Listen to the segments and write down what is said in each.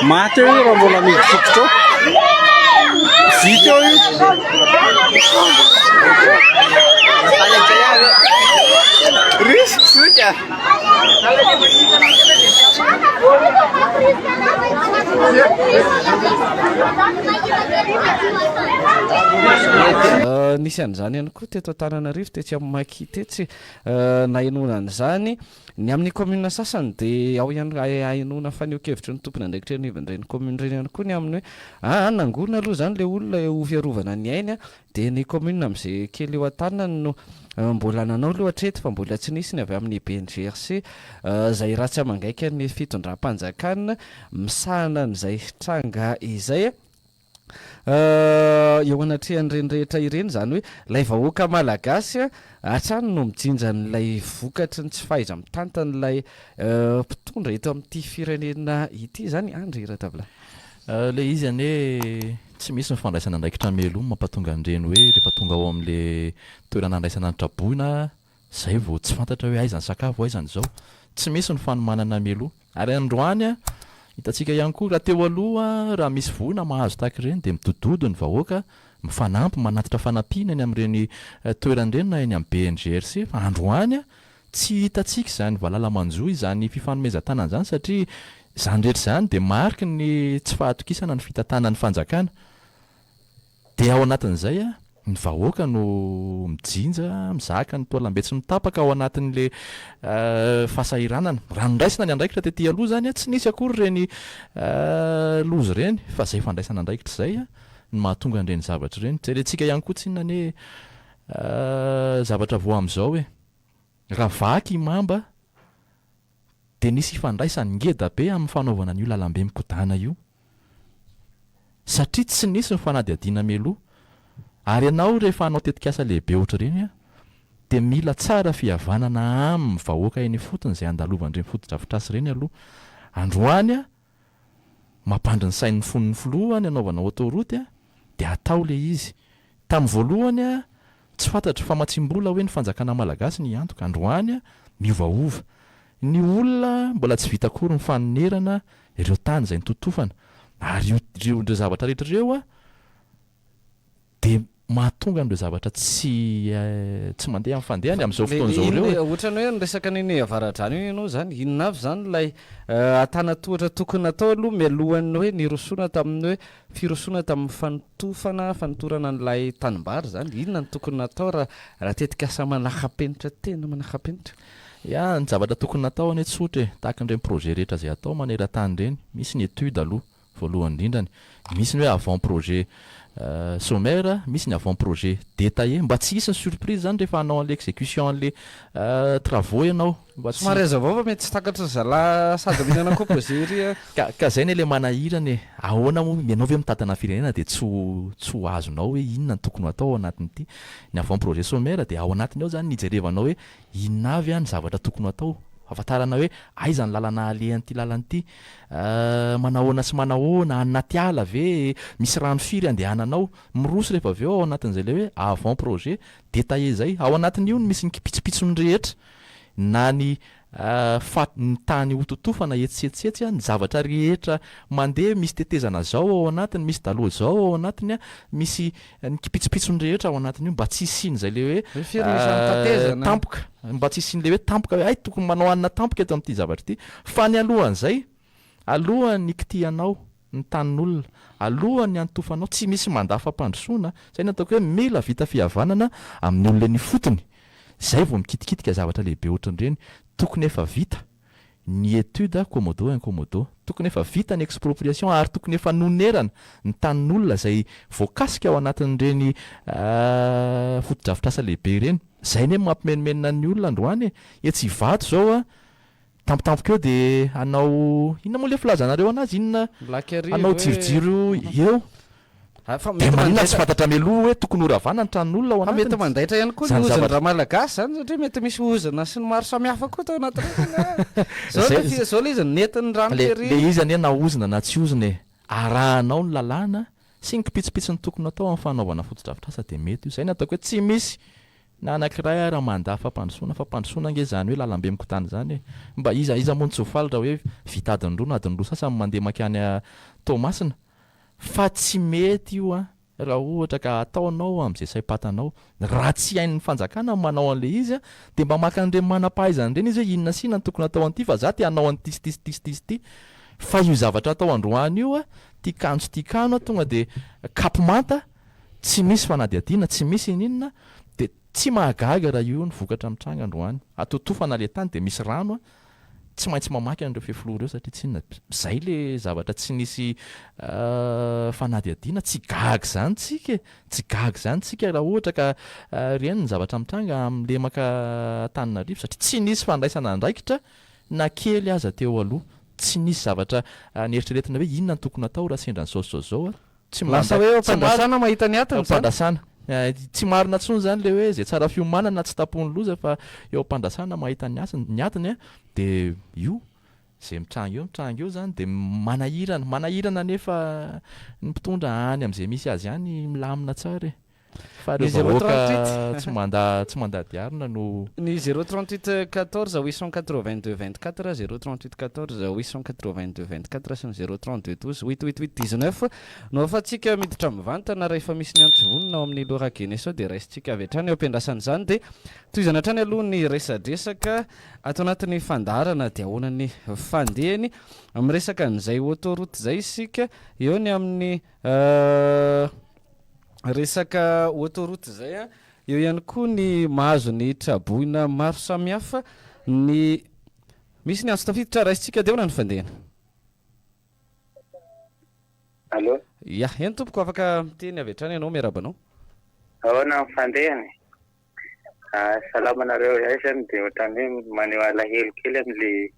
Maty eo io raha mbola midifokitra eo. Vita eo io. Risque sika. Nisy an'izany ihany koa teto Antananarivo, tetsy amin'ny Maki tetsy, nahenoana an'izany. Ny amin'ny kaominina sasany dia ao ihany ahenoana fanehoan-kevitry ny tompon'andraikitra eny anivon'ireny kaominina ireny ihany koa ny amin'ny hoe aa nangorona aloha izany ilay olona ho fiarovana ny ainy dia ny kaominina amin'izay kely eo an-tanany no mbola nanao aloha hatreto fa mbola tsy nisy ny avy amin'ny BNGRC izay ratsy amangaika ny fitondram-panjakana misahana an'izay tranga izay. Eo anatrehan'ireny rehetra ireny, izany hoe ilay vahoaka malagasy hatrany no mijinja an'ilay vokatry ny tsy fahaiza-mitantan'ilay mpitondra eto amin'ity firenena ity izany Andry Ratavilahy. Ilay izy anie tsy misy ny fandraisana andraikitra mialoha no mampatonga an'ireny hoe rehefa tonga ao amin'ilay toerana andraisana ny traboina izay vao tsy fantatra hoe aiza ny sakafo, aiza ny izao. Tsy misy ny fanomanana mialoha. Ary androany, hitantsika ihany koa, raha teo aloha, raha misy voina mahazo tahaka ireny dia midododo ny vahoaka, mifanampy, manatitra fanampiana eny amin'ireny toerana ireny na eny amin'ny BNGRC, fa androany, tsy hitantsika izany valala manjo izany fifanomezan-tanana izany satria izany rehetra izany dia mariky ny tsy fahatokisana ny fitantanan'ny fanjakana. Dia ao anatin'izay ny vahoaka no mijinja, mizaka ny taolam-be tsy mitapaka ao anatin'ilay fahasahiranana. Raha noraisina ny andraikitra tety aloha izany, tsy nisy akory ireny loza ireny, fa izay fandraisana andraikitra izay no mahatonga an'ireny zavatra ireny. Jerentsika ihany koa tsinona anie zavatra vao amin'izao e! Raha vaky i Mamba dia nisy ifandraisany ngeda be amin'ny fanaovana an'io lalambe mikodana io satria tsy nisy ny fanadihadiana mialoha ary ianao rehefa hanao tetikasa lehibe ohatr'ireny dia mila tsara fihavanana amin'ny vahoaka eny ifotony izay andalovan'ireny fotodrafitrasa ireny aloha. Androany mampandry ny sain'ny fon'ny filoha ny hanaovana autoroute dia atao ilay izy. Tamin'ny voalohany tsy fantatro, famatsiam-bola hoe ny fanjakana malagasy ny hiantoka, androany miovaova. Ny olona mbola tsy vita akory ny fanonerana ireo tany izay nototofana ary io ireo zavatra rehetra ireo dia mahatonga an'ireo zavatra tsy tsy mandeha amin'ny fandehany amin'izao fotoana izao ireo e. Ohatran'ny hoe niresaka an'iny Avaradrano iny ianao izany, inona avy izany ilay antanatohatra tokony natao aloha mialohan'ny hoe nirosoana tamin'ny hoe firosoana tamin'ny fanotofana, fanotorana an'ilay tanimbary izany, inona no tokony natao raha raha tetikasa manara-penitra tena manara-penitra? Ya, ny zavatra tokony natao anie tsotra e, tahaka an'ireny projet rehetra izay atao maneran-tany ireny, misy ny étude aloha, voalohany indrindrany, misy ny hoe avant projet sommaire, misy ny avant projet détaillé, mba tsy hisy ny surprise zany rehefa hanao an'le exécution an'le travaux ianao, mba tsy. Somary hazavao fa mety tsy takatry ry zalahy sady mihinana composé ery a. Ka ka zay anie le manahirana e, ahoana moa, ianao ve mitantana firenena dia tsy ho tsy ho azonao hoe inona no tokony ho atao ao anatin'ity, ny avant projet sommaire dia ao anatiny ao zany ny hijerevanao hoe Inona avy ny zavatra tokony ho atao? Ahafantarana hoe aiza ny lalana alehan'ity lalana ity? Manahoana sy manahoana? Any anaty ala ve? Misy rano firy andehananao? Miroso rehefa avy eo ao anatin'izay ilay hoe avant projet détaillé izay. Ao anatin'io no misy ny kipitsopitsony rehetra, na ny fa ny tany hototofana etsy sy etsy sy etsy, ny zavatra rehetra mandeha, misy tetezana zao ao anatiny, misy dalot zao ao anatiny, misy ny kipitsopitsony rehetra ao anatin'io mba tsy hisian'izay le hoe Hoe firy ny isan'ny tatezana? tampoka, mba tsy hisian'le hoe tampoka hoe hay tokony manao hanina tampoka eto amin'ity zavatra ity, fa ny alohan'izay, alohan'ny hikitihanao ny tanin'olona, alohan'ny hantofanao, tsy misy mandà fampandrosoana, zay no ataoko hoe mila vita fihavanana amin'ny olona eny ifotony, zay vao mikitikitika zavatra lehibe ohatran'ireny, tokony efa vita. ny étude commodo incommodo. Tokony efa vita ny expropriation ary tokony efa nonerana ny tanin'olona izay voakasika ao anatin'ireny fotodrafitrasa lehibe ireny. Izay anie no mampimenomenona ny olona androany e! Etsy Ivato izao a, tampotampoka eo dia hanao, inona moa ilay filazanareo anazy, inona, hanao jirojiro eo. Ah, fa Dia mety maninona tsy mandaitra fantatra mialoha hoe tokony horavana ny tranon'olona ao fa mety anatiny? mandaitra ihany koa ny Zany ozona zavatra ramalagasy zany satria mety misy ozona sy ny maro samihafa koa tao anatin'ireny a. Zao Zay le fi- zao le izy nentin'ny rano le tery. le izy anie na ozona na tsy ozona e, arahanao ny lalàna sy ny kipitsopitsony tokony atao amin'ny fanaovana fotodrafitrasa dia mety io. Zay no ataoko hoe tsy misy na anankiray ara mandà fampandrosoana, fampandrosoana ange izany hoe lalambe mikodana izany e. Mba iza iza moa no tsy ho faly raha hoe vita adiny roa na adiny roa sasany mandeha mankany Toamasina? Fa tsy mety io an, raha ohatra ka ataonao amin'izay saim-patanao. Raha tsy hain'ny fanjakana ny manao an'ilay izy an, dia mba maka an'ireny manam-pahaizana ireny izy hoe inona sy inona no tokony hatao an'ity fa za te hanao an'ity sy ity sy ity sy ity sy ity. Fa io zavatra atao androany io an, tia kano tsy tia kano an, tonga dia kapo manta, tsy misy fanadihadiana, tsy misy ininona, dia tsy mahagaga raha io ny vokatra mitranga androany. Atotofana ilay tany dia misy rano an, tsy maintsy mamaky an'ireo fefiloha ireo satria tsy inona, zay le zavatra tsy nisy fanadihadiana, tsy gaga izany tsika e, tsy gaga izany tsika raha ohatra ka ireny ny zavatra mitranga amin'ny lemaka Antananarivo satria tsy nisy fandraisana andraikitra na kely aza teo aloha, tsy nisy zavatra neritreretina hoe inona no tokony atao raha sendra an'izao sy izao izao. Tsy Lasa manda, hoe eo tsy marina, am-pandrasana mahita ny atiny izany. am-pandrasana. Tsy marina intsony izany ilay hoe izay tsara fiomanana tsy tampohin'ny loza fa eo am-pandrasana mahita ny asiny, ny atiny an, dia io, izay mitranga eo mitranga eo izany dia manahirana, manahirana anefa ny mpitondra any amin'izay misy azy any milamina tsara e. Fa Ny ireo zéro vahoaka 38 tsy manda, tsy mandady harona no. Ny zéro 38 14 882 24, zéro 38 14 882 24 sy ny zéro 32 12 8 8 8 19 no ahafahantsika miditra mivantana rahefa misy ny antso vonona ao amin'ny Laura Guinness ao dia raisintsika avy hatrany eo am-piandrasana izany dia tohizana hatrany aloha ny resadresaka ato anatin'ny fandaharana dia ahoana ny fandehany miresaka an'izay autoroute izay isika eo ny amin'ny Resaka autoroute izay an, eo ihany koa ny mahazo ny traboina maro samihafa, ny misy ny antso tafiditra raisintsika dia ahoana ny fandehany? Allô? Ya, eny tompoko afaka miteny avy hatrany ianao, miarahaba anao. Ahoana ny fandehany? Ah, salama nareo, izahay zany dia ohatran'ny hoe maneho alahelo kely amin'ilay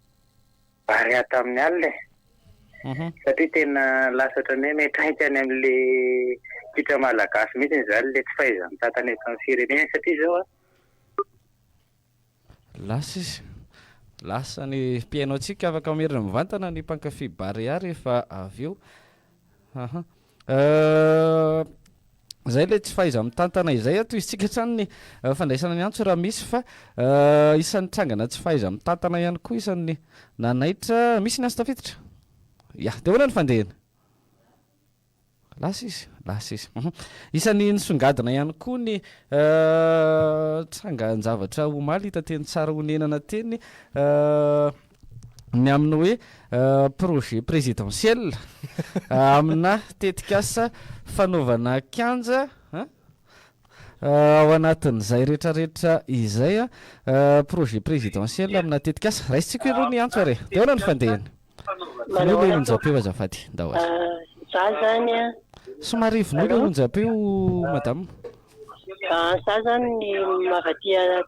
Barea tamin'ny alina e! Satria tena lasa ohatran'ny hoe miantraika any amin'ilay kitra malagasy mihitsy izany ilay tsy fahaiza-mitantana eto amin'ny firenena satria izao an. Lasa izy. Lasa ny mpihaino antsika afaka mamerina mivantana ny mpankafy Barea rehefa avy eo. Aha. Izay ilay tsy fahaiza-mitantana izay, tohizintsika hatrany ny fandraisana ny antso raha misy fa isan'ny trangana tsy fahaiza-mitantana ihany koa isan'ny nanaitra, misy ny antso tafiditra? Ya, dia ahoana ny fandehany? Lasa izy, lasa izy. Isan'ny nisongadina ihany koa ny trangan-javatra omaly hita teny Tsarahonenana teny ny amin'ny hoe projet présidentiel amina tetikasa fanaovana kianja ao anatin'izay rehetrarehetra izay projet présidentiel amina tetikasa. Raisintsika aloha ny antso ary e. Dia ahoana ny fandehany? Vonoy ilay onjam-peo azafady. Ndao ary. Za zany an. Somary vonoy ilay onjam-peo madame. Za zany ny avy aty avy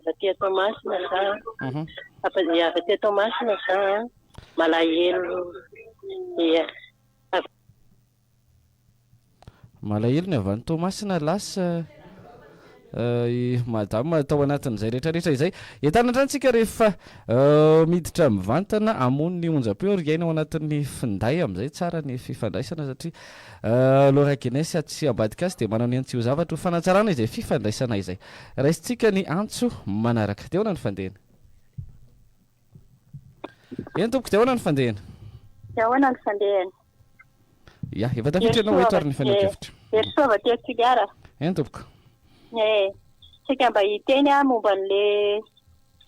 aty Toamasina za. Avy aty Toamasina za an. Malahelo ia. Malahelo ny avy any Toamasina lasa i madame tao anatin'izay rehetra rehetra izay. Entanina hatrany tsika rehefa miditra mivantana hamono ny onjam-peo ary hiaina ao anatin'ny finday amin'izay tsara ny fifandraisana satria Laura Guinness atsy ambadika azy dia manao ny antso zavatra ho fanatsarana izay fifandraisana izay. Raisintsika ny antso manaraka. Dia ahoana ny fandehany? Eny tompoko, dia ahoana ny fandehany? Dia ahoana ny fandehany? Ya, efa tafiditra ianao eto ary ny fanehoan-kevitra. Herisoa avy aty Toliara. Eny tompoko. Eh, saika mba hiteny aho momba an'le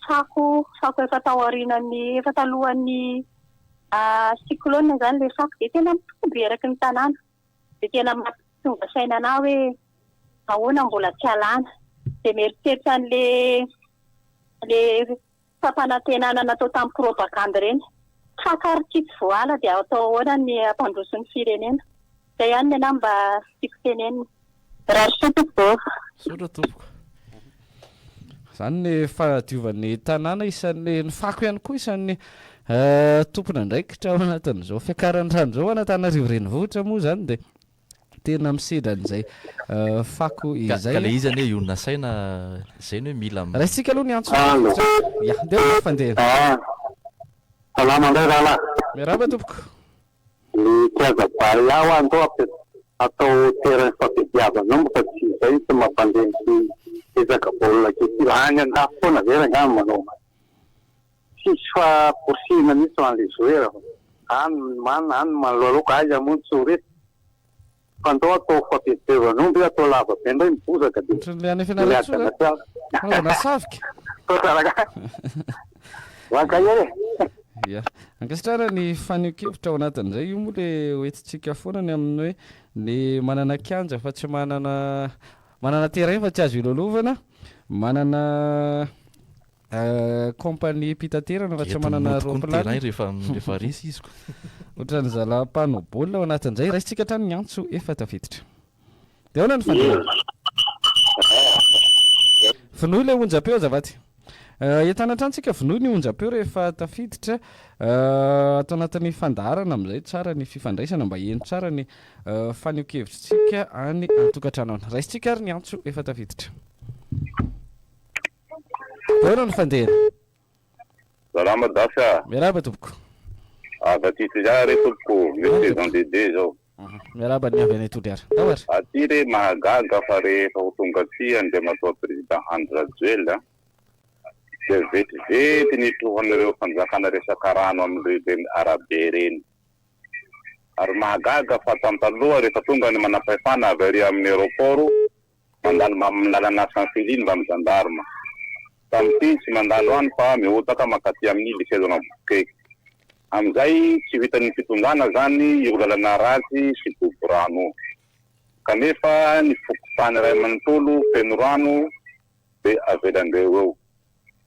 fako, fako efa tao aorianan'ny, efa talohan'ny cyclone izany le fako dia tena mitombo eraky ny tanàna. Dia tena mahatonga saina anah hoe ahoana mbola tsy alana. Dia mieritreritra an'le le fampanantenana natao tamin'ny propagandy ireny. Faka ary ity tsy voaala dia atao ahoana ny hampandroso ny firenena. Izay ihany ny anah mba tiako tenenina. Mirary soa tompoko ô. Misaotra tompoko. Izany ny fahadiovan'ny tanàna isan'ny, ny fako ihany koa isan'ny tompon'andraikitra ao anatin'izao fiakaran'ny rano izao an'Antananarivo renivohitra moa izany dia. tena misedra an'izay fako izay. Ka le izy anie hionona saina zay ny hoe mila. Raisintsika aloha ny antso. Allo. Ya, ndeha aloha fandeha. Ah, salama indray rahalahy. Miarahaba tompoko. Ny kianja Barea hoa ndao atao terrain fampediavana omby fa tsy izay tsy mampandeha ny resaka baolina kitra. Any andafy foana ve rangahy no manao an'azy? Tsisy fahaporisihina mihitsy ho an'ilay joueur fa any ny manina, any ny manoloaloka, aiza moa no tsy ho resy? Fa ndao atao fampiadiavan'omby, atao lava be indray ny bozaka dia Ohatran'ilay any Fianarantsoa miadana zany. tsy azo. Fanaovana savika. Misaotra rangahy. Mankahery e! Ya. Ankasitrahana ny fanehoan-kevitra ao anatin'izay. Io moa ilay hoentintsika foana ny amin'ny hoe ny manana kianja fa tsy manana manana terrain fa tsy azo ilalaovana, manana Compagnie mpitaterana fa tsy Eto manana mody koa ny roaplanina. terrain rehefa rehefa resy izy ko. Ohatran'ny zalahy mpanao baolina ao anatin'izay. Raisintsika hatrany ny antso efa tafiditra. Dia ahoana ny fandehany? Vonoy ilay onjam-peo azafady. Entana hatrany tsika vonoy ny onjam-peo rehefa tafiditra ato anatin'ny fandaharana amin'izay tsara ny fifandraisana mba heno tsara ny fanehoan-kevitritsika any an-tokantrano any. Raisintsika ary ny antso efa tafiditra. Ahoana ny fandehany? Salama Dasy a! Miarahaba tompoko. Avy aty Toliara re tompoko, Monsieur Jean de Dieu izao. Miarahaba ny avy any Toliara. Tao ary. Aty re mahagaga fa rehefa ho tonga aty Andriamatoa Président Andry Rajoelina dia vetivety ny tohan'ireo fanjakana resaka rano amin'ireny arabe ireny. Ary mahagaga fa tamin'ny taloha rehefa tonga ny manampahefana avy ary amin'ny aéroport Mandalo mbamin'ny lalana San Fily mbamin'ny gendarme. Tamin'ity tsy mandalo any fa mihotaka mankaty amin'ny lycée Donabokey. Amin'izay tsy ho hitan'ny fitondrana zany io lalana ratsy sy dobo rano io. Kanefa ny fokontany iray manontolo feno rano dia avelan-dreo eo.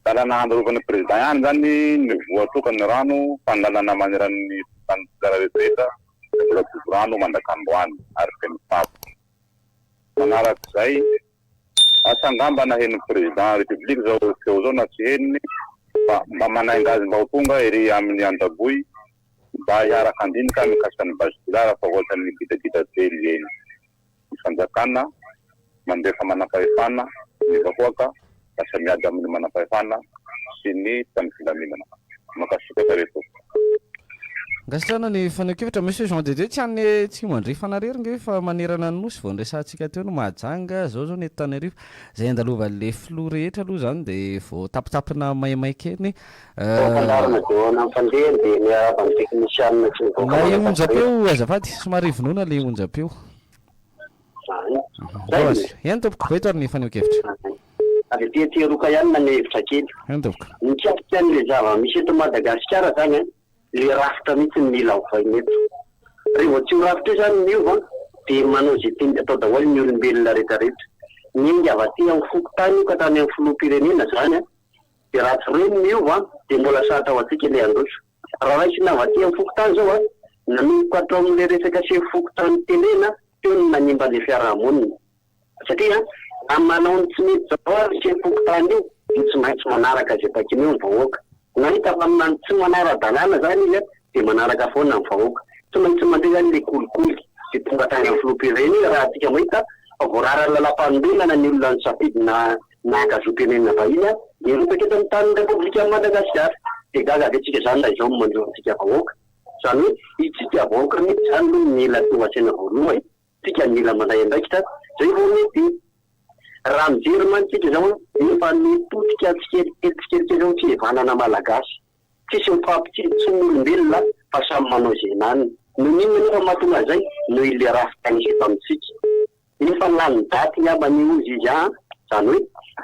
Lalana handalovan'ny président ihany zany ny voatoka ny rano fa ny lalana maneran'ny fokontany Toliara rehetrarehetra dia mbola dobo rano mandrak'androany ary feno fako. Manarak'izay, asa angamba na henon'ny Président République izao feo izao na tsy henony fa mba manainga azy mba ho tonga ery amin'ny Andaboy mba hiaraka handinika mikasika ny Base Toliara fa ohatran'ny gidragidra be ny eny. Ny fanjakana mandefa manampahefana ny vahoaka lasa miady amin'ny manampahefana sy ny mpitandro filaminana. Mankasitraka re tompoko. Ankasitrahana ny fanehoan-kevitra Monsieur Jean de Dieu, tsy any Atsimo Andrefana irery nge fa manerana ny Nosy vao niresahantsika teo ny Mahajanga, zao zao ny eto Tanarivo, zay andalovan'le filoha rehetra aloha zany de vao tapitapina maimaika eny. Fandaharana dia ahoana ny fandehany dia miarahaba ny teknisianina sy ny vahoaka Ilay malagasy onjam-peo rehetra. azafady, somary vonoina ilay onjam-peo. Zany. Zay Zay azy. Eny tompoko, eto ary ny fanehoan-kevitra. Avy aty Antsiroka ihany naneho hevitra kely. Eny tompoko. Mikasika an'ilay zava-misy eto Madagasikara zany an, le rafitra mihitsy no mila ovaina eto. Rehefa tsy io rafitra io zany miova dia manao izay tiany atao daholo ny olombelona rehetra rehetra. Miainga avy aty amin'ny fokontany io ka hatrany amin'ny filoham-pirenena zany an, dia raha tsy ireny miova dia mbola sarotra ho antsika ilay handroso. Raha raisina avy aty amin'ny fokontany izao an, nanomboka hatrao amin'ilay resaka sefo fokontany tenena teo no nanimba ilay fiarahamonina. Satria raha manao ny tsy mety izao ary io sefo fokontany io dia tsy maintsy manaraka izay baikiny eo ny vahoaka. Na hita fa tsy manara-dalàna izany izy dia manaraka foana ny vahoaka. Tsy maintsy mandeha izany ilay kolikoly dia tonga hatrany amin'ny filoham-pirenena raha antsika mahita fa voararan'ny lalàmpanorenana ny olona nisafidy na naka zom-pirenena vahiny hirotsaka eto amin'ny tanin'ny Repoblikan'i Madagasikara. Dia gaga ve tsika izany raha izao no manjo antsika vahoaka? Izany hoe itsika vahoaka mihitsy izany aloha no mila tonga saina voalohany. Tsika mila mandray andraikitra zay vao mety. Raha mijery mantsy tsika zao efa mipotika tsikelikely tsikelikely zao ny fihevanana malagasy. Tsisy mifampitsiny intsony ny olombelona fa samy manao izay henaniny. Noho inona anefa mahatonga an'izay? Noho ilay rafitra misy eto amintsika. Efa lany daty ngamba anie hozy izy an! Zany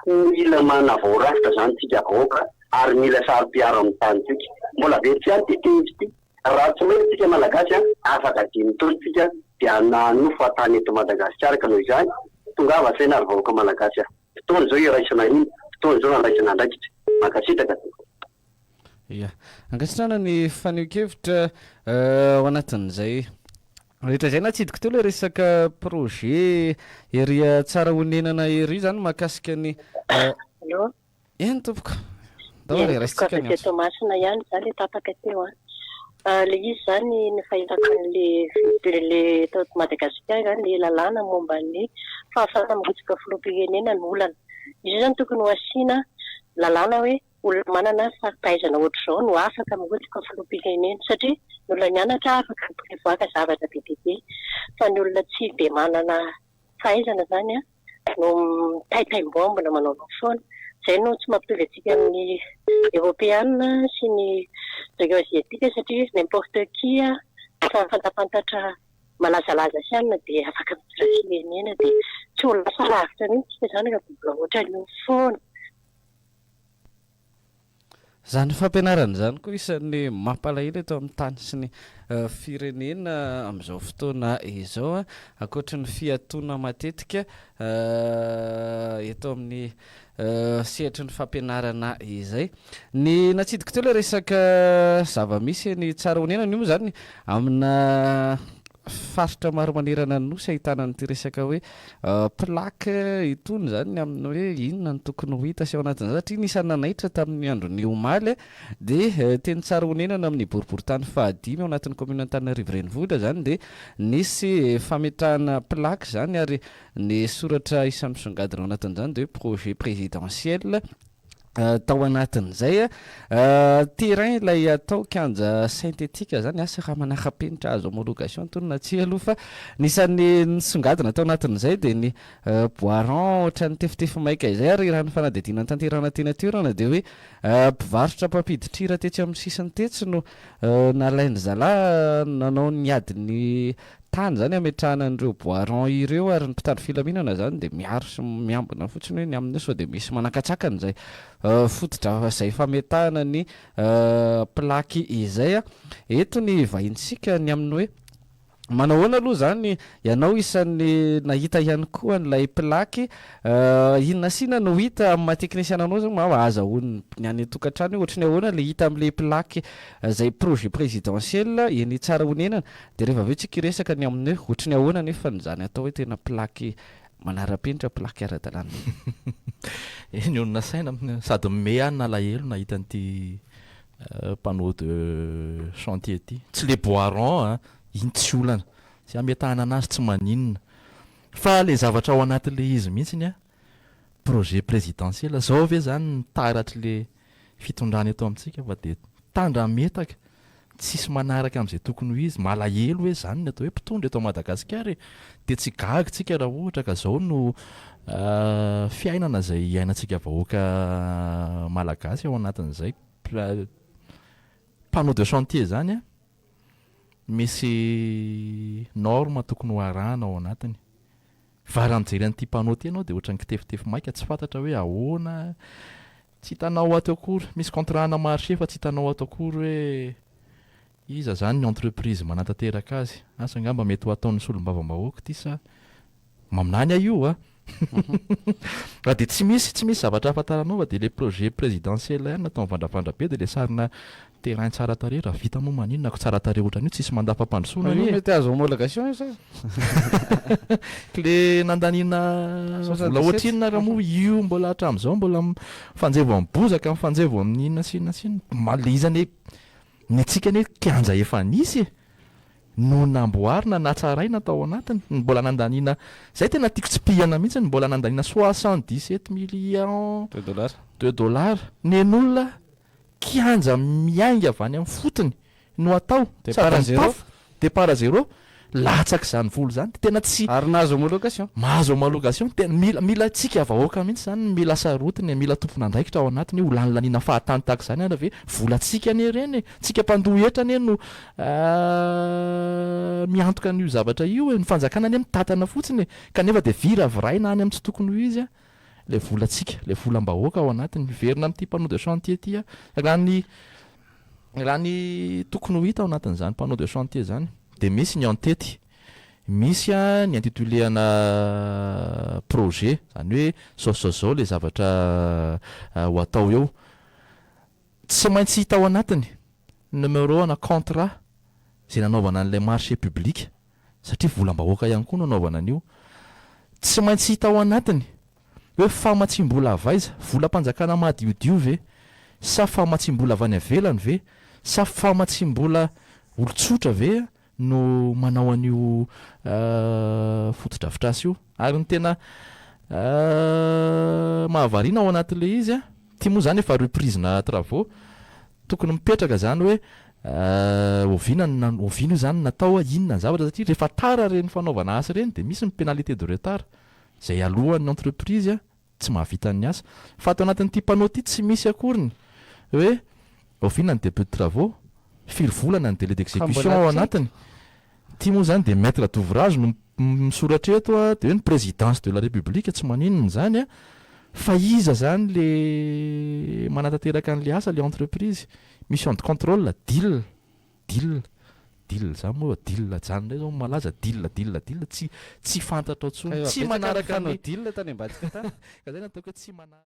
hoe mila manavao rafitra zany tsika vahoaka ary mila saro-piaro amin'ny tanintsika. Mbola very ihany ity teniko ity. Raha tsy mailo tsika Malagasy an, afaka dimy taona tsika dia hanofa tany eto Madagasikara ka noho izany, tongava saina ry vahoaka Malagasy a! Fotoana izao hiraisana hina, fotoana izao handraisana andraikitra. Mankasitraka tompoko. Ya. Ankasitrahana ny fanehoan-kevitra ao anatin'izay rehetra izay. Natsidiko teo ilay resaka projet ery Tsarahonenana ery izany mahakasika ny. Allô? Eny tompoko. Ndao Eny re tompoko, raisintsika avy ny aty antso. Toamasina ihany za le tapaka teo an. Ilay izy izany ny fahitako an'ilay ilay eto Madagasikara izany ilay lalàna momba ny fahafahana mirotsaka filoham-pirenena no olana. Izy io izany tokony ho asiana lalàna hoe olona manana fari-pahaizana ohatr'izao no afaka mirotsaka filoham-pirenena satria ny olona nianatra afaka mi-prévoir zavatra be dia be fa ny olona tsy dia manana fahaizana izany an no mitaitaim-bombina manaonao foana. Izay no tsy mampitovy antsika amin'ny Eoropeana sy ny zareo Aziatika satria n'importe qui efa fantapantatra malazalaza sy anona dia afaka mitondra firenena dia tsy ho lasa lavitra mihitsy isika izany raha mbola ohatran'io foana. Izany fampianarana izany koa isan'ny mampalahelo eto amin'ny tany sy ny firenena amin'izao fotoana izao, ankoatry ny fiatoana matetika eto amin'ny sehatry ny fampianarana izay. Ny natsidiko teo ilay resaka zava-misy eny Tsarahonenana io moa izany amina faritra maro manerana ny Nosy ahitana an'ity resaka hoe plaque itony izany ny amin'ny hoe inona no tokony ho hita sy ao anatin'izany satria ny isan'ny nanaitra tamin'ny andron'ny omaly dia teny Tsarahonenana amin'ny boriborintany fahadimy ao anatin'ny kaominina Antananarivo Renivohitra izany dia nisy fametrahana plaque izany ary ny soratra isan'ny misongadina ao anatin'izany dia hoe projet présidentiel tao anatin'izay terrain ilay atao kianja synthétique zany, asa raha manara-penitra azo homologation itony na tsia aloha fa ny isan'ny nisongadina tao anatin'izay dia ny bois rond ohatran'ny tefitefy maika izay ary raha ny fanadihadiana notanterahina teny an-toerana dia hoe mpivarotra mpampidi-trira tetsy amin'ny sisiny tetsy no nalain-dry zalahy nanao ny adin'ny tany izany hametrahana an'ireo bois rond ireo ary ny mpitandro filaminana izany dia miaro sy miambina fotsiny hoe ny amin'io sao dia misy manakatsakana izay fotodrafitrasa izay fametahana ny plaque izay. Eto ny vahintsika ny amin'ny hoe manao ahoana aloha izany ianao isan'ny nahita ihany koa an'ilay plaque inona sy inona no hita amin'ny maha teknisiana anao izany mba ahazahoan'ny ny any an-tokantrano hoe ohatry ny ahoana ilay hita amin'ilay plaque izay projet présidentiel eny Tsarahonenana. Dia rehefa avy eo tsika hiresaka ny amin'ny hoe ohatry ny ahoana anefa izany atao hoe tena plaque manara-penitra, plaque ara-dalàna. Eny olona saina sady mimehy aho nalahelo nahita an'ity panneau de chantier ity. Tsy le bois rond an, iny tsy olana, tsy ametahana anazy tsy maninona. Fa le zavatra ao anatin'le izy mihitsiny an, projet présidentiel, zao ve zany ny taratry le fitondrana eto amintsika fa dia tandrametaka, tsisy manaraka amin'izay tokony ho izy, malahelo hoe zany ny atao hoe mpitondra eto Madagasikara e, dia tsy gaga tsika raha ohatra ka zao no fiainana izay iainantsika vahoaka malagasy ao anatin'izay panneau de chantier zany an, misy norme tokony ho arahana ao anatiny. Fa raha mijery an'ity panneau ity ianao dia ohatran'ny kitefitefy maika tsy fantatra hoe ahoana, tsy hitanao ato akory, misy contrat ana marché fa tsy hitanao ato akory hoe iza izany ny entreprise manatanteraka azy, asa angamba mety ho ataon'ny solombavambahoaka ity sa maminany aho io a! Raha dia tsy misy, tsy misy zavatra ahafantaranao fa dia ilay projet présidentiel ihany natao mivandravandra be dia ilay sarina Terrain tsara tarehy raha vita moa maninona ko tsara tarehy ohatran'io tsisy mandat fampandrosoana anie. Io mety azo homologation io sa? Kle nandaniana vola ohatrinona ary moa io mbola hatramin'izao mbola mifanjevo amin'ny bozaka mifanjevo amin'ny inona sy inona sy inona. Le izy anie ny antsika anie kianja efa nisy e! No namboarina natsaraina tao anatiny ny mbola nandaniana zay tena tiako tsipihana mihitsy ny mbola nandaniana 77 millions de dollars de dollars nen'olona Kianja miainga avy any amin'ny fotony no atao, Départ à sady zéro. mitafo, départ à zéro, latsak'izany vola izany dia tena tsy. Ary nahazo homologation. Mahazo homologation, tena mila, mila antsika vahoaka mihitsy izany no mila sarotiny e, mila tompon'andraikitra ao anatiny hoe ho lanilaniana fahatany tahaka izany ary ve, volantsika anie ireny e, tsika mpandoa hetra anie no miantoka an'io zavatra io e, ny fanjakana anie mitantana fotsiny e, kanefa dia viraviraina any amin'ny tsy tokony ho izy an. Ilay volantsika, ilay volam-bahoaka ao anatiny. Miverina amin'ity panneau de chantier ity aho. Raha ny raha ny tokony ho hita ao anatin'izany panneau de chantier izany dia misy ny en-tête, misy ny intitulé ana projet, izany hoe izao sy izao izao ilay zavatra ho atao eo. Tsy maintsy hita ao anatiny ny numéro ana contrat izay nanaovana an'ilay marché public. satria volam-bahoaka ihany koa no anaovana an'io. Tsy maintsy hita ao anatiny hoe famatsiam-bola avy aiza, volam-panjakana madiodio ve sa famatsiam-bola avy any ivelany ve sa famatsiam-bola. Olon-tsotra ve no manao an'io fotodrafitrasa io? Ary ny tena mahavariana ao anatin'ilay izy, ity moa izany efa reprise-na travaux, tokony mipetraka izany hoe oviana no oviana io izany no natao, inona ny zavatra, satria rehefa tara ireny fanaovana asa ireny dia misy ny pénalité de retard izay aloan'ny entreprise tsy mahavita ny asa. Fa ato anatin'ity panneau ity tsy misy akoriny hoe oviana ny début de travaux, firy volana ny délai d'exécution ao anatiny. Ity moa izany dia maître d'ouvrage no misoratra eto dia hoe ny présidence de la république tsy maninona izany fa iza izany le manatanteraka an'le asa, le entreprise. Mission de contrôle, deal. Deal, deal zany moa deal ajanona indray zao malaza deal deal deal tsy tsy fantatrao tsony, tsy manaraka ny deal tany ambadika tany. Ka zay no ataoko hoe tsy manaraka.